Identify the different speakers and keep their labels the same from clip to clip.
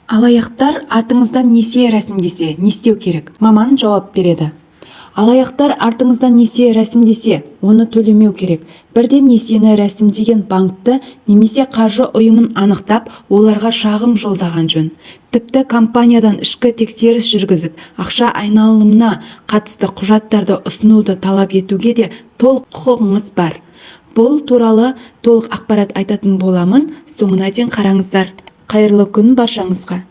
Speaker 1: Алаяқтар атыңыздан несие рәсімдесе, не істеу керек? Маман жауап береді. Алаяқтар артыңыздан несие рәсімдесе, оны төлемеу керек. Бірден несиені рәсімдеген банкті немесе қаржы ұйымын анықтап, оларға шағым жолдаған жөн. Тіпті компаниядан ішкі тексеріс жүргізіп, ақша айналымына қатысты құжаттарды ұсынуды талап етуге де толық құқығыңыз бар. Бұл туралы толық ақпарат айтатын боламын, соңына дейін қараңыздар. Қайырлы күн баршаңызға!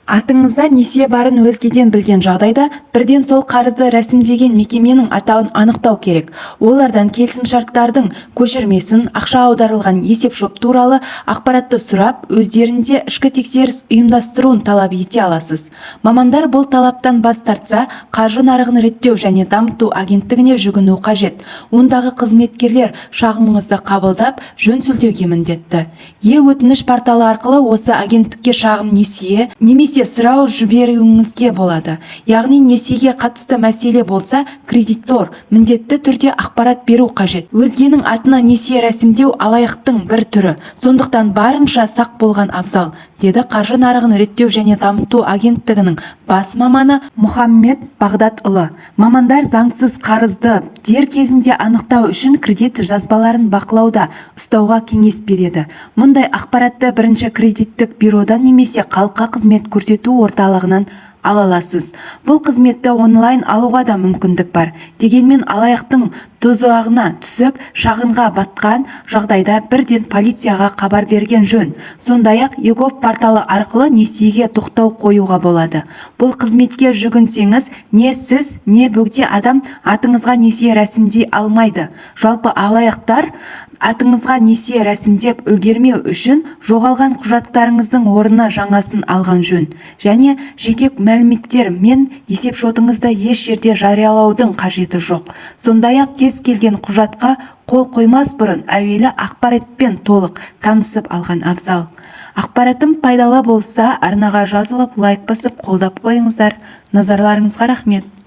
Speaker 1: Атыңызда несие барын өзгеден білген жағдайда бірден сол қарызды рәсімдеген мекеменің атауын анықтау керек. Олардан келісімшарттардың көшірмесін, ақша аударылған есепшот туралы ақпаратты сұрап, өздерінде ішкі тексеріс ұйымдастыруын талап ете аласыз. Мамандар бұл талаптан бас тартса, Қаржы нарығын реттеу және дамыту агенттігіне жүгіну қажет. Ондағы қызметкерлер шағымыңызды қабылдап, жөн сілтеуге міндетті. Е-өтініш порталы арқылы осы агенттікке шағым, несие немесе сұрау жіберуіңізге болады. Яғни несиеге қатысты мәселе болса, кредитор міндетті түрде ақпарат беру қажет. Өзгенің атына несие рәсімдеу алаяқтың бір түрі. Сондықтан барынша сақ болған абзал, деді Қаржы нарығын реттеу және дамыту агенттігінің бас маманы Мұхаммед Бағдатұлы. Мамандар заңсыз қарызды дер кезінде анықтау үшін кредит жазбаларын бақылауда ұстауға кеңес береді. Мұндай ақпаратты бірінші кредиттік бюродан немесе халыққа қызмет көрсету орталығынан ала аласыз. Бұл қызметті онлайн алуға да мүмкіндік бар. Дегенмен алаяқтың тұзағына түсіп, шығынға батқан жағдайда бірден полицияға хабар берген жөн. Сондай-ақ eGov порталы арқылы несиеге тоқтау қоюға болады. Бұл қызметке жүгінсеңіз, не сіз, не бөгде адам атыңызға несие рәсімдей алмайды. Жалпы, алаяқтар атыңызға несие рәсімдеп үлгермеу үшін жоғалған құжаттарыңыздың орнына жаңасын алған жөн. Және жеке мәліметтер мен есепшотыңызды еш жерде жариялаудың қажеті жоқ. Сондай-ақ кез келген құжатқа қол қоймас бұрын әуелі ақпаратпен толық танысып алған абзал. Ақпаратым пайдалы болса, арнаға жазылып, лайк басып, қолдап қойыңыздар. Назарларыңызға рахмет.